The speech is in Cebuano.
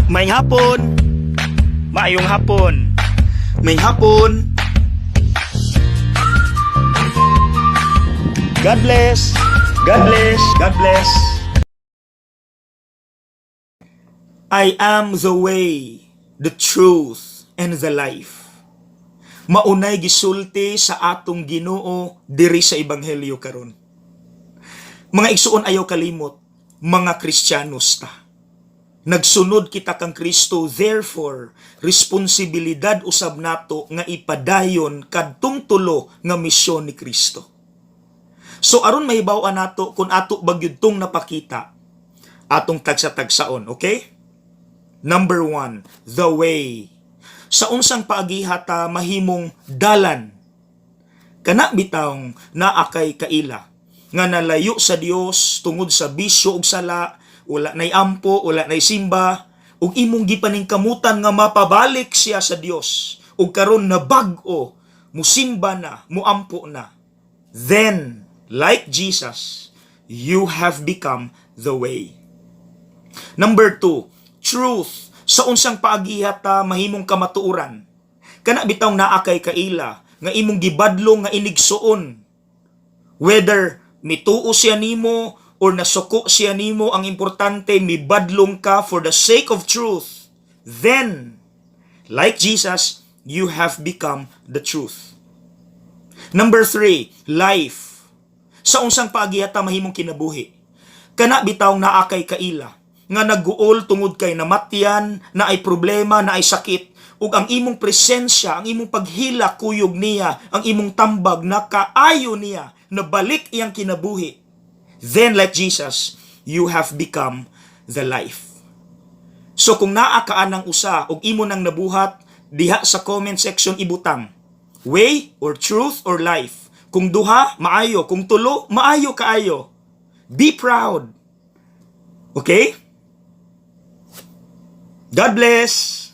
Maayong hapon. Maayong hapon. Maayong hapon. God bless. God bless. God bless. I am the way, the truth, and the life. Maunay gisulti sa atong Ginoo diri sa ebanghelyo karon. Mga igsuon, ayaw kalimot, mga Kristiyanos ta. Nagsunod kita kang Kristo, therefore, responsibilidad usab nato nga ipadayon kadtong tulo nga misyon ni Kristo. So aron mahibaw-an nato kung ato ba gyud tong napakita, atong tagsa-tagsaon, okay? Number one, the way. Sa unsang paagiha ta mahimong dalan? Kana bitawng naa kay kaila nga nalayo sa Dios tungod sa bisyo ug sala, wala nay ampo, wala nay simba, ug imong gipaningkamutan nga mapabalik siya sa Dios ug karon nabag-o, musimba na, muampo na. Then, like Jesus, you have become the way. Number two, truth. Sa unsang paagiha ta mahimong kamatuoran? Kana bitawng naa kay kaila nga imong gibadlong nga inigsuon. Whether mituo siya nimo or nasuko siya nimo, ang importante mibadlong ka for the sake of truth. Then, like Jesus, you have become the truth. Number three, life. Sa unsang paagiha ta mahimong kinabuhi? Kana bitawng naa kay kaila nga nagguol tungod kay namatyan, naay problema, naay sakit, ug ang imong presensya, ang imong paghila kuyog niya, ang imong tambag nakaayo niya, nabalik iyang kinabuhi. Then, like Jesus, you have become the life. So kung naa ka anang usa ug imo nang nabuhat, diha sa comment section ibutang way or truth or life. Kung duha, maayo. Kung tulo, maayo kaayo. Be proud. Okay? God bless.